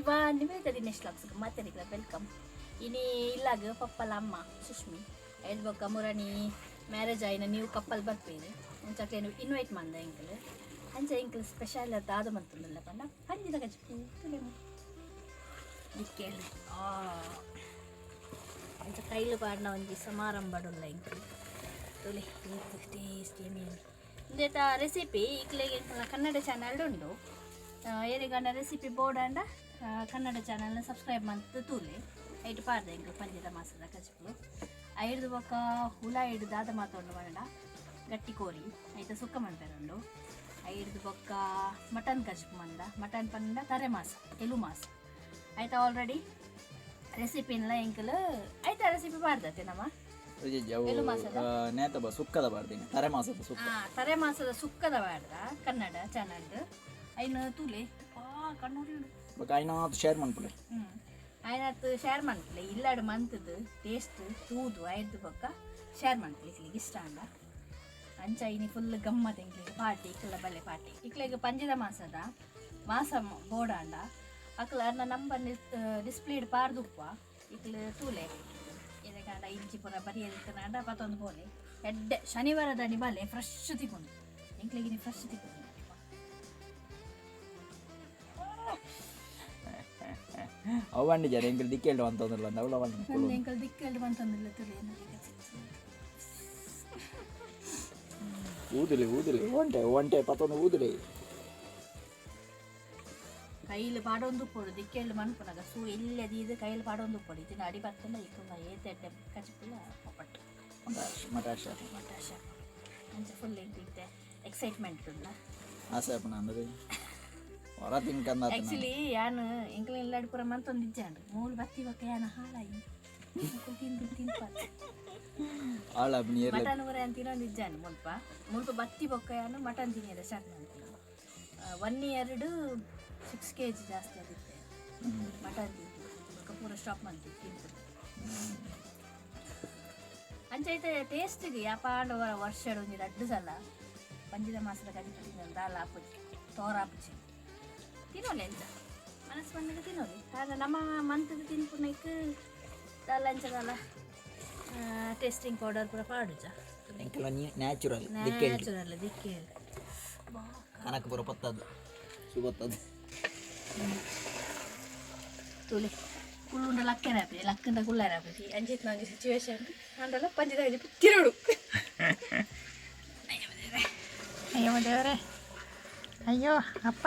Everyone, Nivedita Dinesh vlogs ಮಾತೆರಿಗ್ಲ welcome. ಇನಿ ಇಲ್ಲಾಗ ಪಪ್ಪಲ ಅಮ್ಮ ಸುಷ್ಮಿ ಐದು ಬೊಕ್ಕ ಮುರಣಿ ಮ್ಯಾರೇಜ್ ಆಯಿನ ನೀವು ಕಪ್ಪಲ್ ಬರ್ಪೇರು. ಅಂಚ ಇನ್ವೈಟ್ ಮಂದ ಎಂಕಲ್. ಅಂಚ ಎಂಕಲ್ ಸ್ಪೆಷಲ್ ದಾದ ಮಂತುಂದಲ್ಲ ಪಂಡ ಪಂಜಿದ ಕಜಿಪು ದಿಕ್ಕೇಳು. ಅಂಚ ಕೈಲು ಪಾಡ್ನ ಒಂಜಿ ಸಮಾರಂಭಡುಲ್ಲ ಎಂಕಲ್. ತುಲೆ ಟೇಸ್ಟ್ ಯಮ್ಮಿ ಯಮ್ಮಿ. ಇಂದೆತ ರೆಸಿಪಿ ಇಕ್ಲೆಗ್ ಎಂಕಲ್ನ ಕನ್ನಡ ಚಾನಲ್ ಉಂಡು. ಏರೆಗಾಂಡ ರೆಸಿಪಿ ಬೋಡಾಂಡ ಕನ್ನಡ ಚಾನಲ್ನ ಸಬ್ಸ್ಕ್ರೈಬ್ ಮಂತ್ ತೂಲೆ. ಐಟ್ ಪಾಡ್ದೆ ಎಂಕಲ್ ಪಂಜಿದ ಮಾಸದ ಕಜಿಪು. ಐಡ್ದು ಬೊಕ್ಕ ಹುಲ ಐಡ್ ದಾದ ಮಾತೊಂಡು ಪಂಡ ಗಟ್ಟಿ ಕೋರಿ ಐತ ಸುಕ್ಕ ಮನ್ಪೆರುಂಡು. ಐಡ್ದು ಬೊಕ್ಕ ಮಟನ್ ಕಜಿಪು ಮಂದ. ಮಟನ್ ಪಂಡ ತರೆ ಮಾಸ, ಎಲು ಮಾಸ. ಐತ ಆಲ್ರೆಡಿ ರೆಸಿಪಿನ್ಲ ಎಂಕಲ್ ಐತ ರೆಸಿಪಿ ಪಾಡ್ದತೆ ನಮ್ಮ. ಎಲು ಮಾಸದ? ನೇತ ಬ ಸುಕ್ಕದ ಬಾರ್ದಿನಿ, ತರೆ ಮಾಸದ ಸುಕ್ಕ. ತರೆ ಮಾಸದ ಸುಕ್ಕದ ಪಾಡ್ದ ಕನ್ನಡ ಚಾನಲ್ಡ್. ಐನ ತೂಲೆ. ಆ ಕಣ್ಣೂರಿ. ಬೊಕ್ಕ ಐನಾತ್ ಶೇರ್ ಮನ್ಪುಲೆ. ಆಯ್ನಾತ್ ಶೇರ್ ಮನ್ಪುಲೆ. ಇಲ್ಲಾಡ್ ಮಂತದು ಟೇಸ್ಟ್ ತೂದು ಐಡ್ದು ಬೊಕ್ಕ ಶೇರ್ ಮನ್ಪುಲೆ ಇಕ್ಲೆಗ್ ಇಷ್ಟ ಆಂಡ. ಅಂಚ ಇನಿ ಫುಲ್ ಗಮ್ಮತ್ ಎಂಕ್ಲೆಗ್, ಪಾರ್ಟಿ. ಇಕ್ಲ ಬಲ್ಲೆ ಪಾರ್ಟಿ. ಇಕ್ಲೆಗ್ ಪಂಜಿದ ಮಾಸದ ಮಾಸ ಬೋಡಾಂಡ ಅಕ್ಲ ಅರ್ನ ನಂಬರ್ ಡಿಸ್ಪ್ಲೇಡ್ ಪಾರ್ದುಪ್ಪ. ಇಕ್ಲು ತೂಲೆ. ಎದೆಗಾಂಡ ಇಂಚಿ ಪೂರ ಬರಿಯದಿತ್ತನಾಂಡ ಪತ್ತೊಂದು ಪೋಲೆ. ಎಡ್ಡೆ ಶನಿವಾರದಾನಿ ಬಾಲೆ, ಫ್ರೆಶ್ ತಿಕೊಂಡು. ಎಂಕ್ಲೆಗ್ ಇನಿ ಫ್ರೆಶ್ ತಿಕೊಂಡು. ಅವು ಬಂಡಿ ಜರ ಎಂಕಲ್ ದಿಕ್ಕೇಲ್ಡು ಅಂತಂದ್ರಲ್ಲ, ಅವಳ ಬಂದು. ನಂದು ಎಂಕಲ್ ದಿಕ್ಕೆಲ್ಡು ಬಂತಂದಿಲ್ಲ. ತುಲೆ. ಊದುಲಿ ಊದುಲಿ, ಒಂಟೆ ಒಂಟೆ ಪತ್ತೊಂದು ಊದುಲಿ. ಕೈಲಿ ಪಾಡೊಂದು ಉಪ್ಪೊಡು. ದಿಕ್ಕೆಲ್ಡು ಮನ್ಪುನಗ ಸೂ ಎಲ್ಲೆ ದೀದ್ ಕೈಲಿ ಪಾಡೊಂದು ಉಪ್ಪೊಡು. ಇತ್ತಿನ ಅಡಿ ಬತ್ತಂಡ ಇಕ್ಕುಂಡ ಏತ್ ಎಡ್ಡೆ ಕಜಿಪುಲ ಪೊಪ್ಪಟ್ಟು. ಮಟಾಶ್ ಮಟಾಶ. ಮಟಾಶ. ಅಂಚ ಫುಲ್ ಎಂಕ್ಲಿತ್ತೆ ಎಕ್ಸೈಟ್ಮೆಂಟ್ ಉಂಡ. ಆಸೆ ಅಪ್ಪನ ಅಂದ್ರೆ ಹೊರ ತಿನ್ಕಂದ. ಆಕ್ಚುಲಿ ಯಾನ್ ಎಂಕ್ಲ ಇಲ್ಲಾಡ್ ಪೂರ ಮಂತೊಂದಿಜ್ಜಾಂಡ್. ಮೂಲು ಬತ್ತಿ ಬೊಕ್ಕ ಯಾನ್ ಹಾಳಾಯಿ ತಿಂದು ತಿನ್ಪಾತ್. ಆಳ ನೀರ್ಲೆ. ಮಟನ್ ಪೂರ ಯಾನ್ ತಿನ್ನೊಂದಿಜ್ಜಾಂಡ್. ಮುಲ್ಪ ಮುಲ್ಪ ಬತ್ತಿ ಬೊಕ್ಕ ಯಾನ್ ಮಟನ್ ತಿನಿಯರೆ ಸ್ಟಾರ್ಟ್ ಮಲ್ತಿನ. ಒನ್ ಇಯರ್ಡ್ 6 ಕೆಜಿ ಜಾಸ್ತಿ ಆದಿತ್ತೆ ಮಟನ್ ತಿಂದು. ಬೊಕ್ಕ ಪೂರ ಸ್ಟಾಪ್ ಮಲ್ತಿ ತಿಂತು. ಅಂಚ ಐತೆ ಟೇಸ್ಟಿಗೆ ಯಾಪಾಂಡ ವರ್ಷಡ್ ಒಂಜಿ ರಡ್ಡ್ ಸಲ ಪಂಜಿದ ಮಾಸದ ಕಜಿಪು ತಿನ್ನಲು ದಾಲ ಆಪುಜಿ, ತೋರ ಆಪುಜಿ. ತಿನ್ನೋಲಿ, ಅಂಚ ಮನಸ್ಸು ಬಂದಾಗ ತಿನ್ನೋಲಿ. ಆಗ ನಮ್ಮ ಮಂತದ ತಿನ್ಪುನೈಕ್ ದಾಲ ಅಂಚ ದಾಲ ಟೇಸ್ಟಿಂಗ್ ಪೌಡರ್ ಪೂರ ಪಾಡುಜ. ಎಂಕಲ ನ್ಯಾಚುರಲ್ ದಿಕ್ಕೇಲ್ಡು. ನ್ಯಾಚುರಲ್ ದಿಕ್ಕೇಲ್. ಕನಕ ಪೂರ ಪತ್ತದು ಸುಗೊತ್ತದು. ತೂಲೆ, ಕುಲ್ಲುಂಡ ಲಕ್ಕೆರ ಆಪುಜಿ, ಲಕ್ಕಂಡ ಕುಲ್ಲಾರ ಆಪುಜಿ. ಅಂಚಿತ್ ಒಂಜಿ ಸಿಚುವೇಶನ್ ಆಂಡಲ ಪಂಜಿದ ಕಜಿಪು ತಿರುಡು. ಅಯ್ಯೋ ದೇವರೇ, ಅಯ್ಯೋ ಅಪ್ಪ.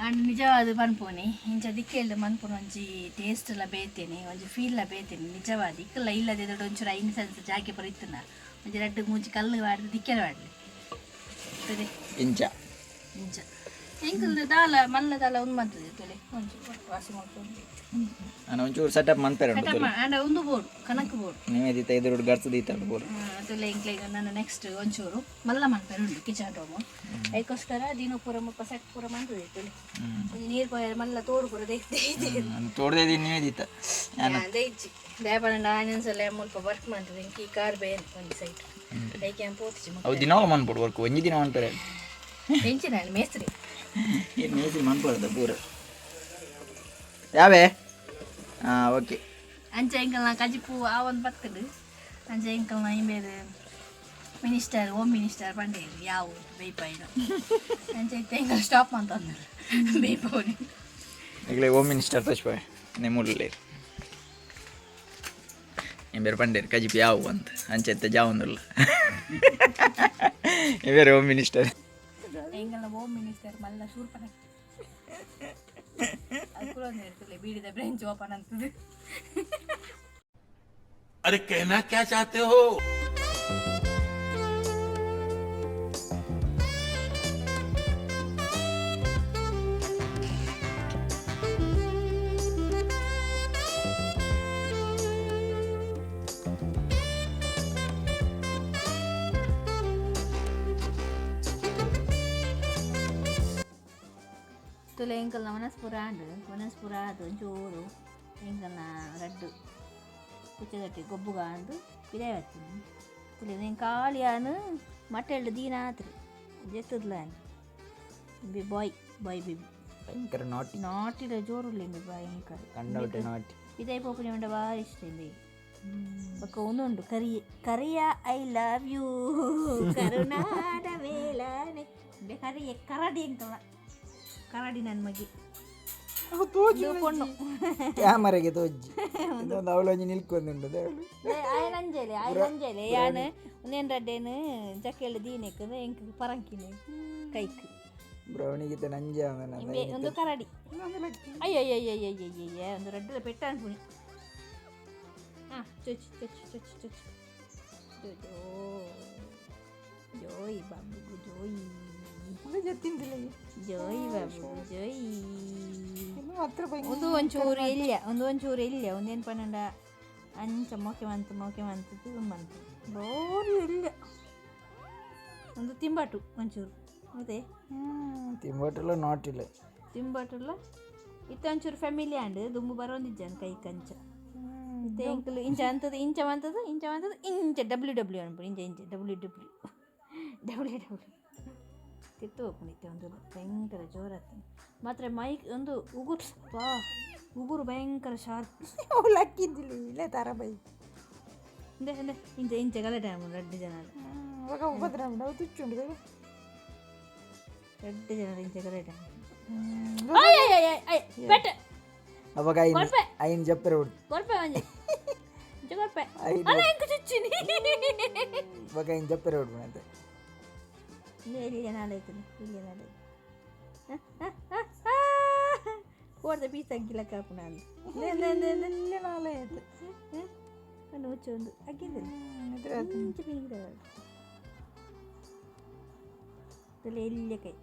ಆಂಡ್ ನಿಜವಾದ ಪನ್ಪುನಿ, ಇಂಚ ದಿಕ್ಕೆಲ್ಡ್ ಮನ್ಪುನ ಒಂಜಿ ಟೇಸ್ಟ್ ಲ ಬೇತೆನೆ, ಒಂಜಿ ಫೀಲ್ ಲ ಬೇತೆನೆ ನಿಜವಾದ. ಇಕ್ಕಲ್ಲ ಇಲ್ಲದಿದ್ದೊಡು ಒಂಚೂರು ಐದು ಜಾಗೆ ಪೂರ ಇತ್ತುನ ಒಂಜಿ ರಡ್ಡ್ ಮೂಜಿ ಕಲ್ಲು ವಾಡ್ದು ದಿಕ್ಕೆಲ ವಾಡ್ಲಿ ಸರಿ. ಇಂಚ. ಇಂಚ ಎಂಕಲ್ದು ದಾಲ ಮಲ್ಲ ದಾಲ ಉಂದು ಮಂತದೆ. ತುಲೆ, ಒಂಚೂರು ವಾಸಿ ಮಲ್ಪೊಂದು. ನಾನು ಒಂಚೂರು ಸೆಟಪ್ ಮನ್ಪೆರೆ ಉಂಟು. ಸೆಟಪ್ ಆಂಡ ಉಂದು ಬೋಡು, ಕಣಕ್ ಬೋಡು. ನಿವೇದಿತ ಎದುರು ಗರ್ಸ್ ದೀತಾಳು ಪೂರ. ತುಲೆ, ಎಂಕ್ಲೆಗ್ ನನ್ನ ನೆಕ್ಸ್ಟ್ ಒಂಚೂರು ಮಲ್ಲ ಮನ್ಪೆರೆ ಉಂಡು ಕಿಚನ್ ರೂಮ್. ಐಕೋಸ್ಕರ ದಿನ ಪೂರ ಮುಲ್ಪ ಸೆಟ್ ಪೂರ ಮಂತದೆ. ತುಲೆ, ಒಂಜಿ ನೀರು ಪೋಯರೆ ಮಲ್ಲ ತೋಡು ಪೂರ ದೇಕ್. ತೋಡ್ದೆ ನಿವೇದಿತ. ದೈಜಿ ದಾಯಪಂಡ ಆನಿಯನ್ಸ್ ಮುಲ್ಪ ವರ್ಕ್ ಮಾಡ್ತದೆ. ಇಂಕ ಈ ಕಾರ್ ಬೇರೆ ಒಂಜಿ ಸೈಟ್ ಐಕೆ ಪೋತಿಜಿ. ಅವು ದಿನಾಲ ಮನ್ಪೊಡು ವರ್ಕ್, ಒಂಜಿ ದಿನ ಮನ್ಪೆರೆ. ಎಂಚಿನ ಮೇಸ್ತ್ರಿ. ಏನು ಮೇಸ್ತ್ರಿ ಮನ್ಪೊಡ್ದ ಪೂರ ಯಾವೇ. ಹಾಂ, ಓಕೆ. ಅಂಚ ಎಂಕಲ್ನ ಕಜಿಪು ಆ ಒಂದು ಬತ್ತುಂಡು. ಅಂಚ ಎಂಕಲ್ನ ಇಂಬೇರು ಮಿನಿಸ್ಟರ್, ಹೋಮ್ ಮಿನಿಸ್ಟರ್ ಪಂಡೇರು ಯಾವು ಬೇಯ್ಪಾಯಿನ. ಅಂಚ ಇತ್ತೆ ಎಂಕಲ್ ಸ್ಟಾಪ್ ಮಂತೊಂದು ಬೇಯ್ಪವನಿ. ಈಗಲೇ ಹೋಮ್ ಮಿನಿಸ್ಟರ್ ತಚ್ಪಾಯ್ ನೆಮ್ಮುಲ್ಲೇರು. ಬೇರೆ ಪಂಡೇರು ಕಜಿಪು ಯಾವು ಅಂತ. ಅಂಚೆತ್ತೆ ಜಾವೊಂದುಲ್ಲ ಬೇರೆ ಹೋಮ್ ಮಿನಿಸ್ಟರ್. ಎಂಕಲ್ನ ಹೋಮ್ ಮಿನಿಸ್ಟರ್ ಮಲ್ಲ ಶೂರ್ಪನ ಅದು ಇರ್ತದೆ. ಬೀಡಿದ ಬ್ರೆಂಚ್ ಓಪನ್ ಅಂತದ್ದು. अरे, कहना क्या चाहते हो? ತುಲೆ, ಎಂಕಲ್ನ ವನಸ್ಪುರ ಆಂಡ್. ವನಸ್ಪುರ ಅದು ಒಂಚೂರು ಎಂಕಲ್ನ ರಡ್ಡು ಕುಚ್ಚದಟ್ಟಿ ಗೊಬ್ಬುಗ ಅಂದು ಪಿದಾಯಿ ಬತ್ತಿನಿ. ತುಲೆ, ಎಂಕ್ ಖಾಲಿ ಆನ್ ಮಟ್ಟೆಲ್ಡ್ ದೀನ ಆತ್ರಿ ಜೆತ್ತದ್ಲ ಬಿ ಬಾಯ್ ಬಾಯ್ ಬೇಬಿ. ಭಯಂಕರ ನಾಟಿ. ನಾಟಿದ ಜೋರುಲ್ಲ ಇಂಬೆ ಭಯಂಕರ. ಕಂಡಬಿಟ್ಟೆ ನಾಟಿ. ಇದೇ ಪೋಪುನಿ ಉಂಡ ಭಾರಿ ಇಷ್ಟ ಇಂಬೆ. ಬೊಕ್ಕ ಒಂದುಂಡು ಕರಿಯ ಕರಿಯ, I love you ಕರುನಾಡ ವೇಲಾನೆ. ಇಂಬೆ ಕರಿಯ ಕರಡಿ ಎಂಕಲ್ಲ, ಕರಡಿ ನನ್ನ ಮಗೆ. ಇದು ಪೊಣ್ಣು. ಕ್ಯಾಮರಾಗೆ ತೋಜ್ಜಿ, ಇದೊಂದು ಅವಳೊಂಜಿ ನಿಲ್ಕೊಂದುಂಡು ದೇವಳು. ಆಯನಂಜಲೆ ಆಯನಂಜಲೆ ಯಾನ್ ಒಂದೇನು ರಡ್ಡೇನು ಜಕ್ಕೆಲ್ ದೀನೆಕ್ ಎಂಕ್ ಪರಂಕಿನೆ ಕೈಕ್. ಬ್ರೌನಿಗೆ ನಂಜೆ. ಇಂಬೆ ಒಂದು ಕರಡಿ. ಅಯ್ಯೋ ಅಯ್ಯೋ ಅಯ್ಯೋ ಅಯ್ಯೋ ಅಯ್ಯೋ, ಒಂದು ರಡ್ಡಲ ಪೆಟ್ಟ ಅನ್ಪುಣಿ. ಹಾಂ, ಚೊಚ್ಚು ಚೊಚ್ಚು ಚೊಚ್ಚು ಚೊಚ್ಚು. ಜೋ ಜೋಯ್ ಬಾಬುಗು ಜೋಯ್. ಜೋಯ್ ಬಾಬುಗು ಜೋಯ್. ಒಂದು ಒಂಚೂರು ಇಲ್ಲ, ಒಂದು ಒಂಚೂರು ಇಲ್ಲ. ಒಂದೇನು ಪನ್ನಂಡ ಅಂಚ ಮೋಕೆ ಮಂತು ಮೋಕೆ ಮಂತದ್ದು ಮಂತು ಬೋರಿ ಇಲ್ಲ. ಒಂದು ತಿಂಬಾಟು ಒಂಚೂರು ಅದೇ. ತಿಂಬಟುಲ ನಾಟಿಲ್ಲ. ತಿಂಬಾಟುಲ ಇತ್ತ ಒಂಚೂರು ಫ್ಯಾಮಿಲಿ ಆಂಡ್ ದುಂಬು ಬರೋಂದಿಜ್ಜಾನ್ ಕೈ ಕಂಚ. ಇತ್ತೆ ಎಂಕುಲು ಇಂಚ ಅಂತದ್ದು, ಇಂಚ ಮಂತದ್ದು, ಇಂಚ ಮಂತದ್ದು, ಇಂಚ ಡಬ್ಲ್ಯೂ ಡಬ್ಲ್ಯೂ ಅನ್ಪು, ಇಂಚ ಇಂಚ ಡಬ್ಲ್ಯೂ ಡಬ್ಲ್ಯೂ ಡಬ್ಲ್ಯೂ ಡಬ್ಲ್ಯೂ ತಿತ್ತು ಹೋಗ್ಕೊಂಡು. ಇತ್ತೆ ಒಂದು ಭಯಂಕರ ಜೋರಾಗ್ತದೆ ಮಾತ್ರ. ಮೈಕ್ ಒಂದು ಉಗುರು ವಾ ಉಗುರು ಭಯಂಕರ ಶಾರ್ಪ್. ಅವಳು ಅಕ್ಕಿದ್ದಿಲ್ಲ ಇಲ್ಲ ತಾರ ಬೈ. ಇಂದೆ ಇಂದೆ ಇಂಚ ಇಂಚ ಗಲಾಟೆ ಆಪುಂಡು ರಡ್ಡ್ ಜನ. ಅವಾಗ ಉಪದ್ರ ಉಂಡು, ಅವು ತುಚ್ಚುಂಡು. ರಡ್ಡ್ ಜನ ಇಂಚ ಗಲಾಟೆ. ಅಯ್ಯ ಅಯ್ಯ ಅಯ್ಯ, ಪೆಟ್ಟ. ಅವಾಗ ಐನ್ ಕೊರ್ಪೆ. ಐನ್ ಜಪ್ಪರೆ ಬಿಡ್ತು. ಕೊರ್ಪೆ ಒಂಜಿ ಇಂಚ ಕೊರ್ಪೆ. ಐನ್. ಅಲ್ಲ, ಎಂಕ್ ಚುಚ್ಚಿನಿ. ಇವಾಗ ಐನ್ ಜಪ್ಪರೆ ಬಿಡ್ಬಂತೆ. ಇಲ್ಲಿ ನಾಳೆ ಆಯ್ತದೆ, ಇಲ್ಲಿ ನಾಳೆ. ಕೋಡ್ದ ಪೀಸ್ ಅಗ್ಗಿಲ ಕಾಪುನ. ಇಲ್ಲ ನಾಳೆ ಆಯ್ತು. ಕಣ್ಣು ಮುಚ್ಚು. ಒಂದು ಅಗ್ಗಿಂದಿಲ್ಲ ಇಂಚ ಪೀಗಿದ ಎಲ್ಲಿಯ ಕೈ.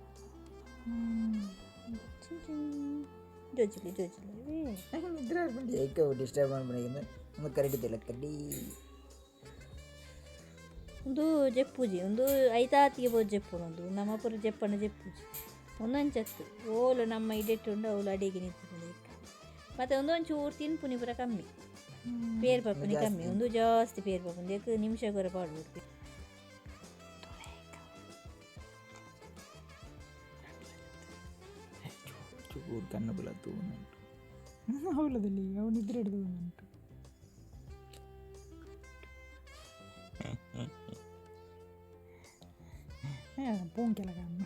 ಜೋಜಿಲಿ ಜೋಜಿಲಿ. ನಿದ್ರೆ ಬರ್ಪುಂಡು. ಏಕೆ ಡಿಸ್ಟರ್ಬ್ ಮಾಡ್ಬಿಡಿ? ಒಂದು ಕರಡಿ ಕಡ್ಡಿ. ಒಂದು ಜೆಪ್ಪುಜಿ, ಒಂದು ಐತಾತಿಗೆ ಪೋದು ಜೆಪ್ಪುನು. ಒಂದು ನಮ್ಮ ಪೂರ ಜೆಪ್ಪಣ ಜೆಪ್ಪುಜಿ ಒಂದೊಂಚತ್ತು ಓಲು ನಮ್ಮ ಇಡೆಟ್ಟು ಉಂಡು. ಅವಳು ಅಡಿಗೆ ನಿಂತಿದ್ದು. ಮತ್ತು ಒಂದೊಂದು ಚೂರು ತಿನ್ಪುನಿ ಪೂರ ಕಮ್ಮಿ, ಪೇರ್ ಪಪ್ಪುನಿ ಕಮ್ಮಿ. ಒಂದು ಜಾಸ್ತಿ ಪೇರ್ ಪಪ್ಪುನಿ ಯಾಕೆ ನಿಮಿಷ ಕೊರ ಪಾಡ್ಬೋದು. ಚೂರು ಕಣ್ಣು ಬಲ ತೂನುಂಟು. ಅವಳದಲ್ಲಿ ಅವು ನಿದ್ರೆ ಹಿಡಿದು ಉಂಟು. ಪೂಂಕೆಲ್ಲ ಕಮ್ಮಿ.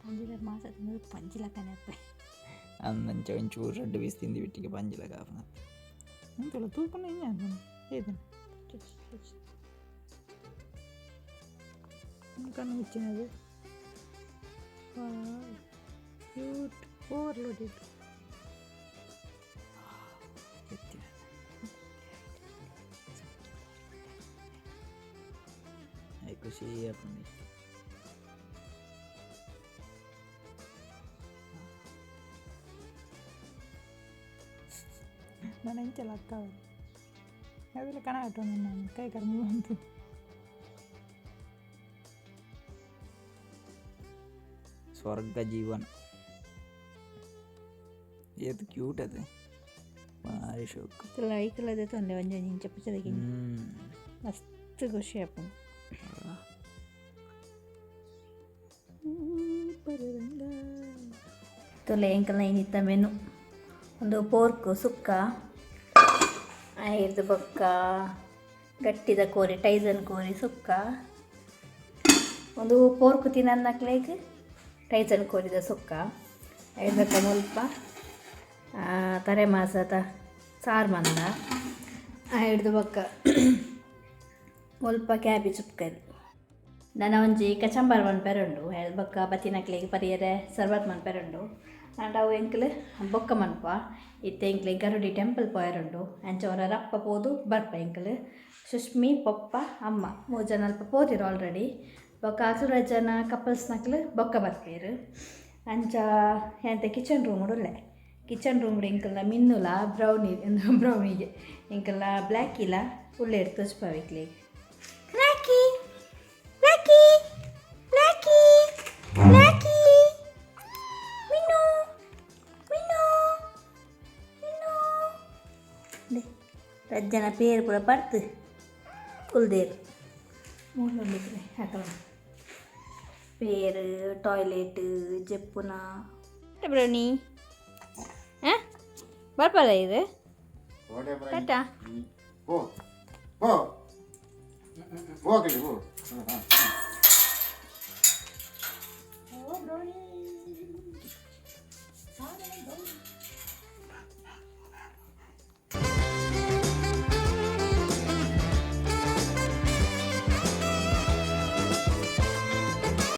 ಪಂಜಿಲ ಮಾಸ ತಿನ್ನೋದು ಪಂಜಿಲ ಕನಪ್ಪೆ. ಅಂದಂಚ ಒಂಚೂರು ರಡ್ಡು ಪೀಸ್ ತಿಂದು ಬಿಟ್ಟಿಗೆ ಪಂಜಿಲ ಕಾಪುನ. ಎಂತಲ್ಲ ತೂಪನ ಏದನ ಕಣ್ಣು ಮುಚ್ಚಿನದು ಕ್ಯೂಟ್ ಓವರ್ಲೋಡೆಡ್. ಎತ್ತಿನ I ಖುಷಿ ಆಪುಂಡು. ನಾನು ಎಂಚಲ್ಲ ಅಕ್ಕ ಅದೆಲ್ಲ ಕಣ ಆಟೋ ನಾನು ಕೈ ಕರ್ಮ ಅಂತ. ಸ್ವರ್ಗ ಜೀವನ. ಏತ್ ಕ್ಯೂಟ್ ಅದು, ಭಾರಿ ಶೋಕ್. ಐಕಲದೆ ತೊಂದರೆ ಒಂಜಿ ಒಂಜಿ ಇಂಚ ಪುಚ್ಚದಕ್ಕೆ ಮಸ್ತ್ ಖುಷಿ ಆಪುಂಡು. ತುಲೆ ಎಂಕಲ್ನ ಇನಿತ್ತ ಮೆನು ಒಂದು ಪೋರ್ಕ್ ಸುಕ್ಕ, ಐದು ಬೊಕ್ಕ ಗಟ್ಟಿದ ಕೋರಿ, ಟೈಸನ್ ಕೋರಿ ಸುಕ್ಕ. ಒಂದು ಪೋರ್ಕ್ ತಿನ್ನಕ್ಲೇಗ್ ಟೈಸನ್ ಕೋರಿದ ಸುಕ್ಕ, ಐದು ಬೊಕ್ಕ ಮುಲ್ಪ ತರೆ ಮಾಸದ ಸಾರು ಮಂದ, ಐಡ್ದು ಬೊಕ್ಕ ಮುಲ್ಪ ಕ್ಯಾಬೇಜ್ ಉಪ್ಕರಿ. ನನ ಒಂಜಿ ಕಚಂಬರ್ ಮನ್ಪೆರೆ ಉಂಡು. ಬೊಕ್ಕ ಬತ್ತಿನಕ್ಲೆಗ್ ಪರಿಯರೆ ಸರ್ಬತ್ ಮನ್ಪೆರೆ ಉಂಡು. ಆಂಡ ಅವು ಎಂಕ್ಲು ಬೊಕ್ಕ ಮನ್ಪ. ಇತ್ತೆ ಎಂಕ್ಲೆ ಗರುಡಿ ಟೆಂಪಲ್ ಪೋಯರುಂಡು. ಅಂಚ ಅವರ ರಪ್ಪ ಪೋದು ಬರ್ಪ. ಎಂಕ್ಲು ಸುಷ್ಮಿ, ಪೊಪ್ಪ, ಅಮ್ಮ ಮೂರು ಜನ ಅಲ್ಪ ಪೋತಿರು ಆಲ್ರೆಡಿ. ಬೊಕ್ಕ ಅಕ್ಲು ಜನ ಕಪಲ್ಸ್ನಕ್ಲು ಬೊಕ್ಕ ಬರ್ಪೇರು. ಅಂಚ ಎಂತ ಕಿಚನ್ ರೂಮ್ ಉಲ್ಲೆ. ಕಿಚನ್ ರೂಮ್ ಎಂಕಲ್ನ ಮಿನ್ನುಲ ಬ್ರೌನಿ ಬ್ರೌನಿಗೆ ಎಂಕಲ್ನ ಬ್ಲ್ಯಾಕಿಲ ಉಲ್ಲೇರ್ ತೋಜ್ಪಾವ್ Blacky Blacky Blacky Blacky Minnu Minnu Minnu. ರಜ್ಜನ ಪೇರು ಪೂರ ಪಡ್ತು ಕುಲ್ದೇರು. ಮೂರು ಹಾಕಲ್ಲ. ಪೇರ್ ಟಾಯ್ಲೆಟ್ ಜೆಪ್ಪುನ. ಬ್ರೌನಿ, ಹಾಂ, ಬರ್ಪದ ಇದು. ಟಾಟಾ. ಪೋ ಪೋ ಹೋಗಲಿ, ಪೋ. ಓ ಬ್ರೌನಿ.